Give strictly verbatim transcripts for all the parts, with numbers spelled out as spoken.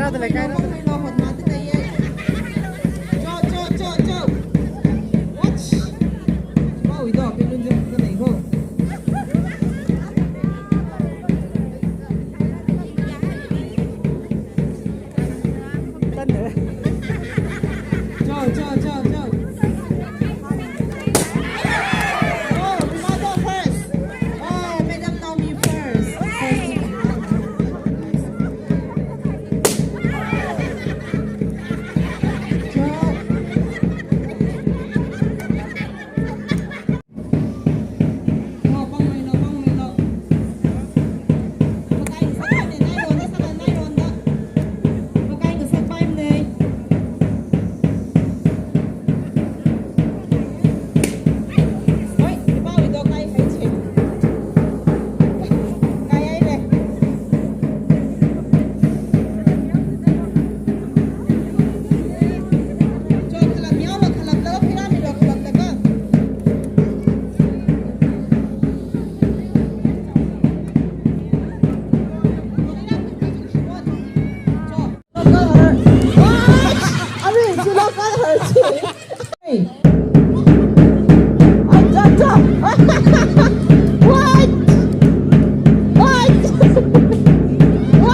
What? What?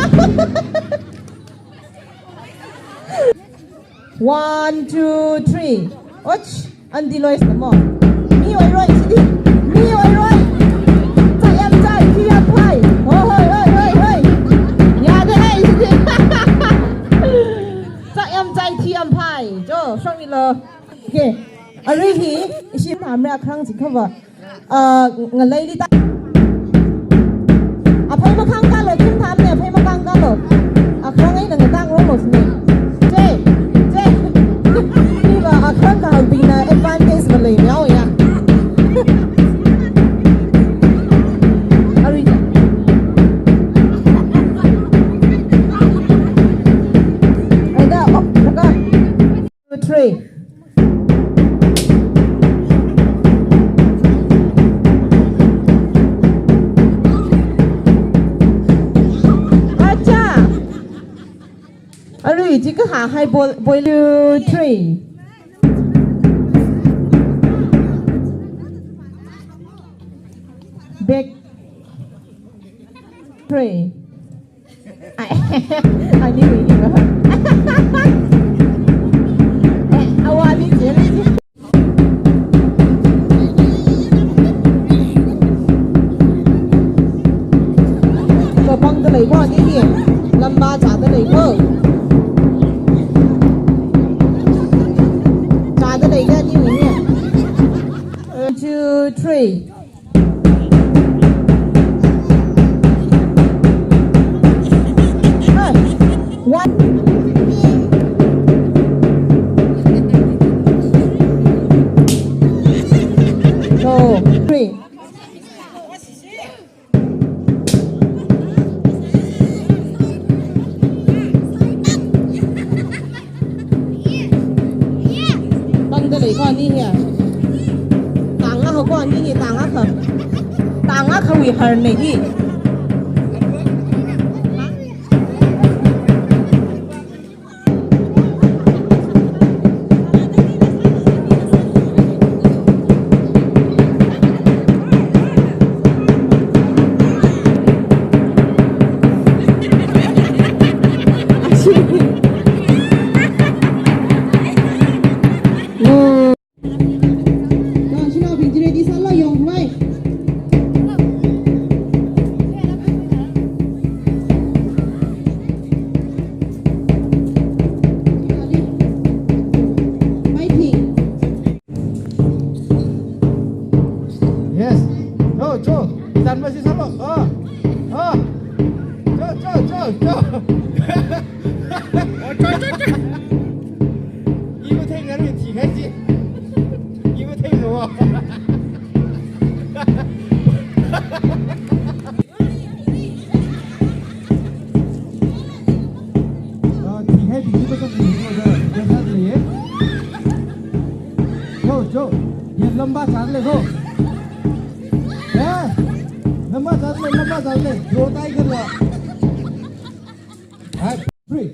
One, two, three. Och, andi loi samo. Mi oiroi chidi. Mi oiroi. Chayam chai, thiyam phai. Hoi, hoi, hoi, hoi, hoi. Yade hai chidi. Chayam chai, thiyam phai. Jo, shongmilo. Okay. Arui hi, ishi thamre akhrang chi cover. Ah, ngaleili ta. Aphei makhang kalo, kim thamne, aphei makhang kalo. Akhrang eina ngatang rong lo sine. Che, che. Iva akhrang kahaibingna advantage malei miao ya. Arui ta. Aida, oh, taka. Three. Acha. Arui chi kahahai ball, ball three. Back. Three. Ai, ani wui ni ba. Eh, awali je. Kapangda lei ko ani hi. Lamba chāda lei ko. Chāda lei ko ani wui ni. One, two, three. One. Two, three. Pangda lei ko ani hi. Tangakha ko ani hi, tangakha. Tangakhawui harne hi. Yes. Cho, cho. Tan masi salo. Ah. Ah. Cho, cho, cho, cho. Oh, cho, cho, cho. Ibu theng ngari thi khai si. Ibu theng lo. Ah, thihai bing chi pa tong ni ko da, da sa le ye. Jo, jo, ye lamba chāda lei ko. Eh, lamba chāda lei, lamba chāda lei, jo tai kar la. Hai, three.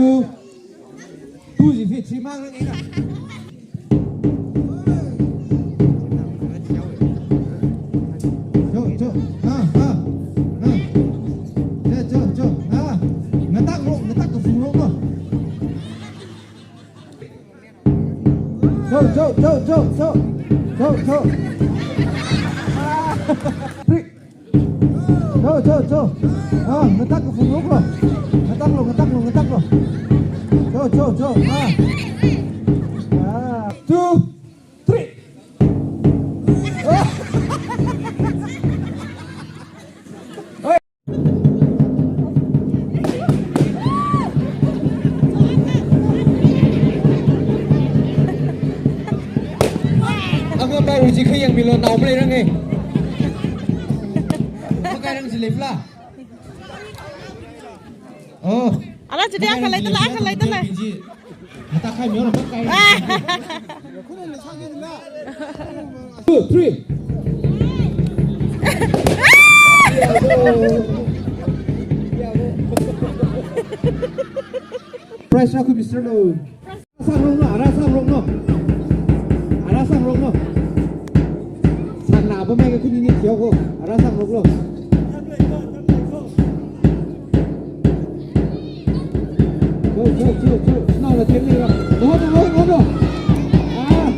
Two, two ji feet, three mark lagi na. Cho, cho. Ah, ah, ah. Cho, cho, cho. Ah. Ngataklo, ngatak kaphunglo ko. Cho, cho, cho, cho, cho. Cho, cho. Ah. Three. Cho, cho, cho. Ah, ngatak kaphunglo ko. Ngataklo, ngataklo, ngataklo. Cho, cho, cho. Ah. Ah. Two, three. Ah. Angabaiwui chi khayang milo, nao maleiranga. Makairang chi leifala. Oh. Ala chidi akha leidalei, akha leidalei. Matakhai miona makai. Two, three. Prize rākhui, Mister Lo. Arasang ronglo, arasang ronglo. Arasang ronglo. Sangna apa mai ke kuni ni kyo ko. Arasang ronglo. Go, go, go, go. Snow la tian ni la. Go, go, go, go, go. Ah.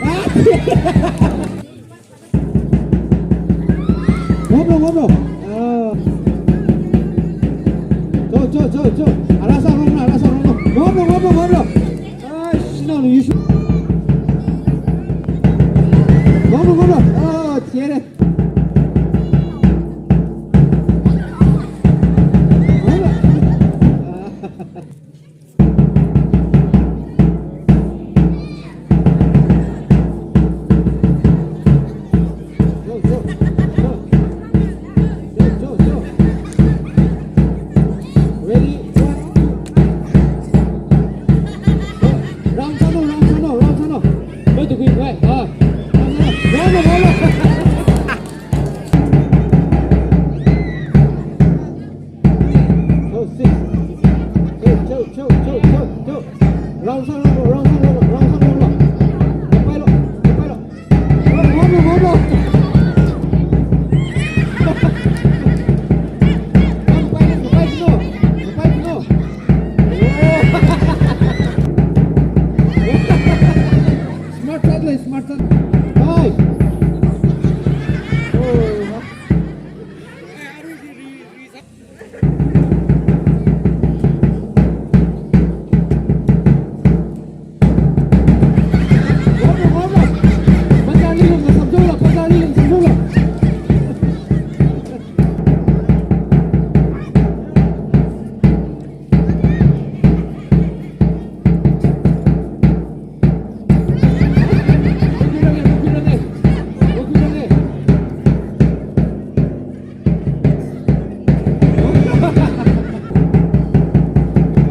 Ah. Ngomlo, ngomlo. Ah. Cho, cho, cho, cho. Arasang ronglo, arasang ronglo. Ngomlo, ngomlo, ngomlo. Ai, snow lo isu. Ngomlo, ngomlo. Ah, tiere. Ngomlo. Ah. Ready? One, two. Round sālo, round sālo, round sālo. Mai tukui, mai. Ah. Round sālo, round sālo. Oh, six. Hey, cho, cho, cho, cho, cho. Round sālo, round sālo, round sālo. Kapailo, kapailo. Oh, ngomlo, ngomlo. Kapailo, kapailo, kapailo. Oh. Smart shot le, smart shot. Nice. Oh.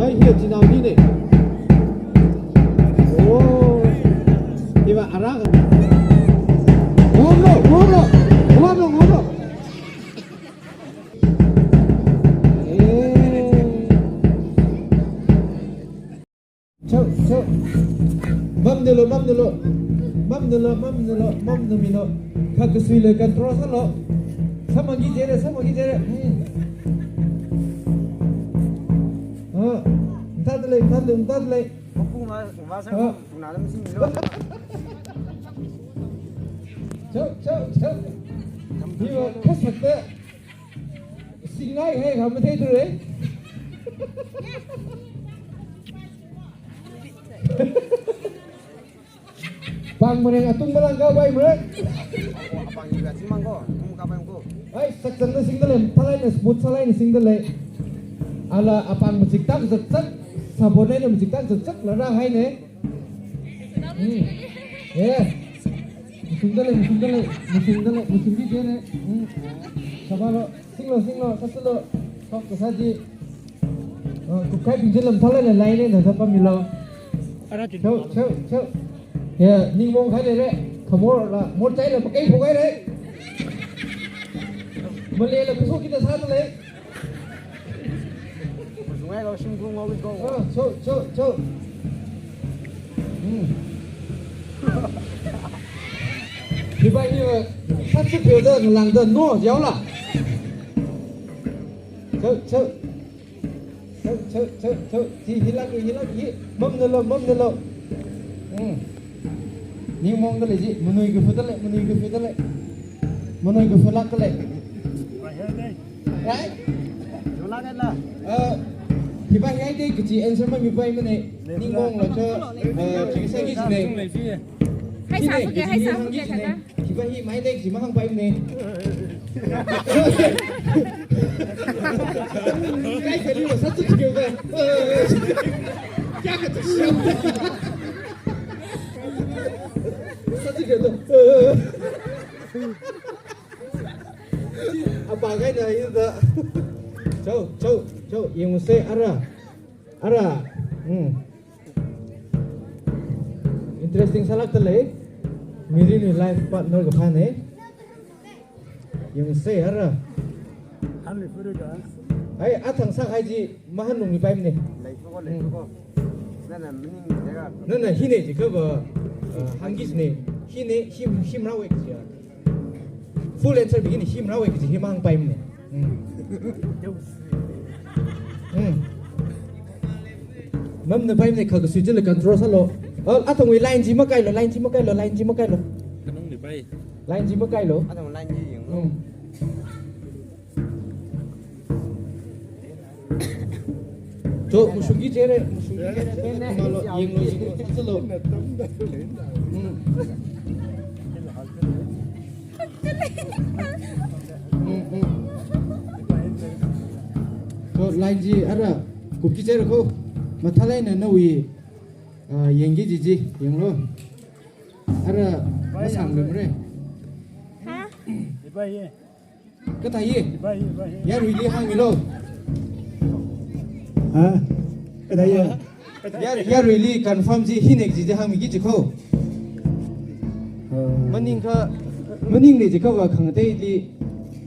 Ai, hi chinaonine. Oh. Iva arang. Ngomlo, ngomlo. Ngomlo, ngomlo. Eh. Cho, cho. Mamnalo, mamnalo. Mamnalo, mamnalo, mamnamilo. Kha kasui le control sālo. Samagi jere, samagi jere. Hmm. Ah, mtadale, mtadale, mtadale. Mapu ma, ma sa, ah. Puna lam sing lo. Cho, cho, cho. Iva kasakta. Singai hai kha mathei thurei. Pang mareng atung malang kapai mareng. Apang iga simang ko, tung kapai ko. Ai, sakchangna singdalei, phalaina smooth sālaina singdalei. Ala apang machiktak zakzak, sabon eina machiktak zakzak, lara haine. Hmm. Yeah. Masungdalei, masungdalei, masungdalei, masungdalei. Hmm. Sabalo, singlo, singlo, sasalo. Sok kasā ji. Oh, kukai pingjilam thalai la laine na sapa milo. Ara tu. Cho, cho, cho. Yeah, ningmong khai le re. Khamor la, mor chai la, pakai phokai re. Malay la, kuso kita sādalei. Shungkung always go. Oh, cho, cho, cho. Hmm. Hiva hi, uh, sātsu pheoda ngalāngda no, yaola. Cho, cho. Cho, cho, cho, cho. Hi, hilak, hilak, hi. Mamnalo, mamnalo. Hmm. Ning mongda lei ji, manui kaphada lei, manui kaphada lei. Manui kaphālākda lei. Right? Uh, hiva hi haida kaji answer mamipaimana. Ning monglaga, uh, chi sāki jina. Hi, sāki, hi, sāki, hi, sāki. Hiva hi maida kaji mahāngpaimana. Kai kali lo sātsu pheoda. Kya kata siam. Sātsu pheoda. Apa kaina ida. Cho, cho, cho, yangsa ara. Ara. Hmm. Interesting sālākda lei. Mirinwui life partner kaphāna. Yangsa ara. Hanli furu ka. Ai, athang sākahai chi mahānlungmipaimana. Lei ko, lei ko. Hmm. Nana maning jeka. Nana hina jiakhava, uh, hāngki jina. Hina, hi, hi marāwui kaji ya. Full answer bing hina, hi marāwui kaji hi mahāngpaimana. Hmm. Hmm. Mamnapaimana, kha kasui chila control sālo. Oh, athangwui line chi makailo, line chi makailo, line chi makailo. Kanungli pai. Line chi makailo. Athang line chi yanglo. Hmm. Cho, mashungki jire, mashungki jire, tene, malo, yanglo, yanglo, sāsālo. Hmm. Hmm, hmm. Cho, line chi ara kupki jire ko. Mathālāk eina nawui, ah, yangki kaji chi, yanglo. Ara masānglumre. Ha? Kathāya? Yaruili hāngmilo. Ha? Kathāya? Yar, yaruili confirm chi hina kaji chi hāngmiki jiko. Ah. Maningkha, maningna jiakhava khangateili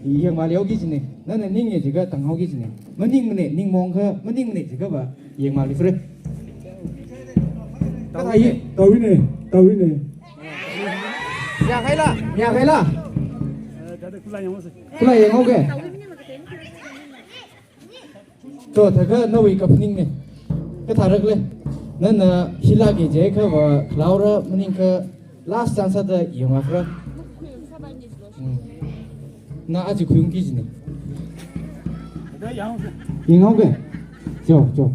yangmāli haoki jina. Nana ninga jiakha tānghaoki jina. Maningmana, ning mongkha, maningmana jiakhava yangmāli fre. Kathāya? Tawina, tawina. Mayākhaila, mayākhaila. Kula yanghaoke. Cho, thākha nawui kaphaningna. Kathārakle. Nana hilāka jiakhava khalaora maningkha last chance sāda yangakra. Hmm. Na aja khuiungki jina. Yanghaoke. Cho, cho.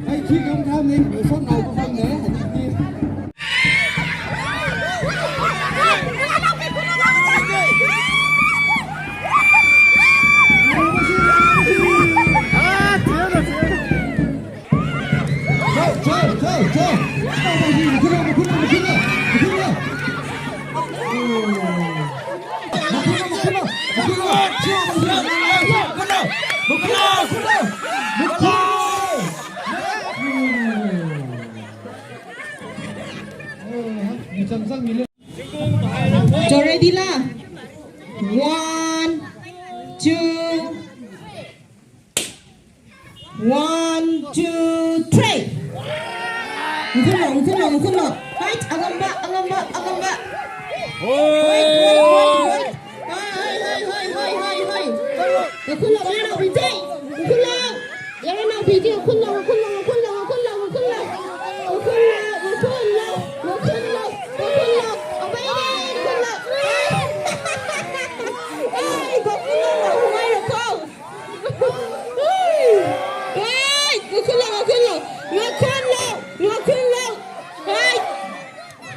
Ai, khi kam kam ne, son nao ko kam ne. Cho, ready la? One, two. One, two, three. Wukhunlo, wukhunlo, wukhunlo. Right, angamba, angamba, angamba. Hoi! Hoi, hoi, hoi, hoi. Hoi, hoi, hoi, hoi. Wukhunlo, wukhunlo, wukhunlo. Wukhunlo, wukhunlo, wukhunlo. Wukhunlo, wukhunlo, wukhunlo. Wukhunlo, wukhunlo, wukhunlo. Wukhunlo. Abai, wukhunlo. Ai, wukhunlo, wukhunlo. Hey, wukhunlo, wukhunlo, wukhunlo, wukhunlo. Hey,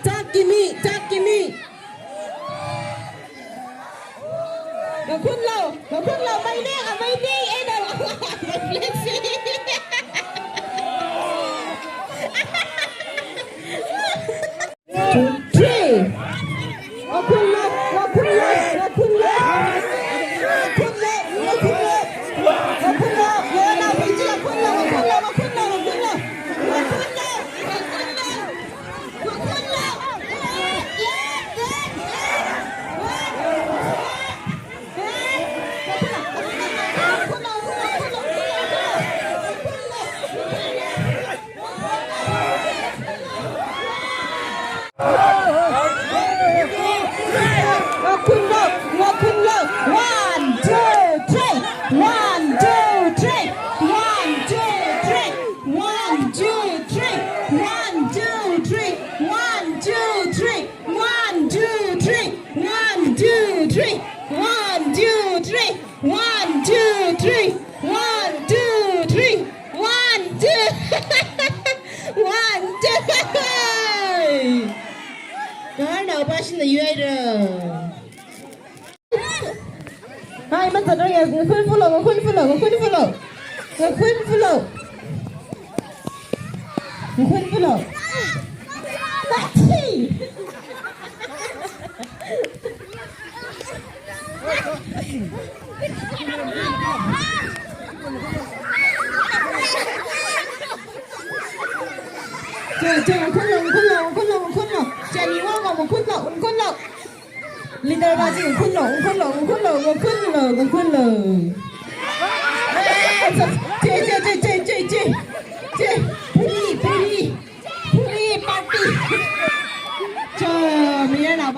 talk to me, talk to me. Wukhunlo, wukhunlo, my name, my name, and I. Two, three. Wukhunlo, wukhunlo, wukhunlo. Wukhunlo, wukhunlo. Wukhunlo, wukhunlo, wukhunlo, wukhunlo. Wukhunlo, wukhunlo. Wukhunlo. three. One, two, three. One, two, three. One, two, three. One, two. One, two. Kaharnao pāshina yuihaira. Hai, mazatrang ya, ngakhun fulo, ngakhun fulo, ngakhun fulo. Ngakhun fulo. Ngakhun fulo. Tachi. Cho, cho, ngakhunlo, ngakhunlo, ngakhunlo, ngakhunlo. Chani wa, ngakhunlo, ngakhunlo. Leader va chi ngakhunlo, ngakhunlo, ngakhunlo, ngakhunlo, ngakhunlo. Eh, cho, cho, cho,